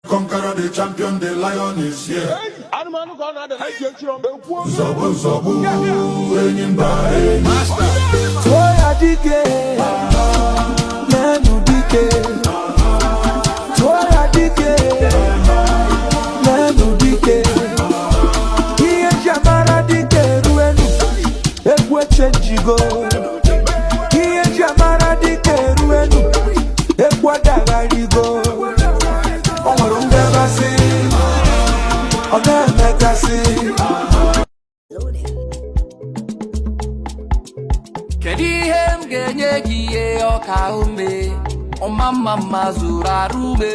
Conqueror, the champion, the lion is here. Anụmanụ ka ọ na-ada na iji echiri ọmgbe kwuo. Nzọgbu nzọgbu, enyi mba enyi. Tụọ ya dike, leenụ dike. Tụọ ya dike, leenụ dike. Ihe eji amara dike eruenu, egwu echenjigo. Ihe eji amara dike eruenu, egwu adagharigo. O nwere ngabasị, ọ na-emekasị. Loading. Kedu ihe m ga-enye gị, ihe ọka ume ọma mma mma zuru arụ ume?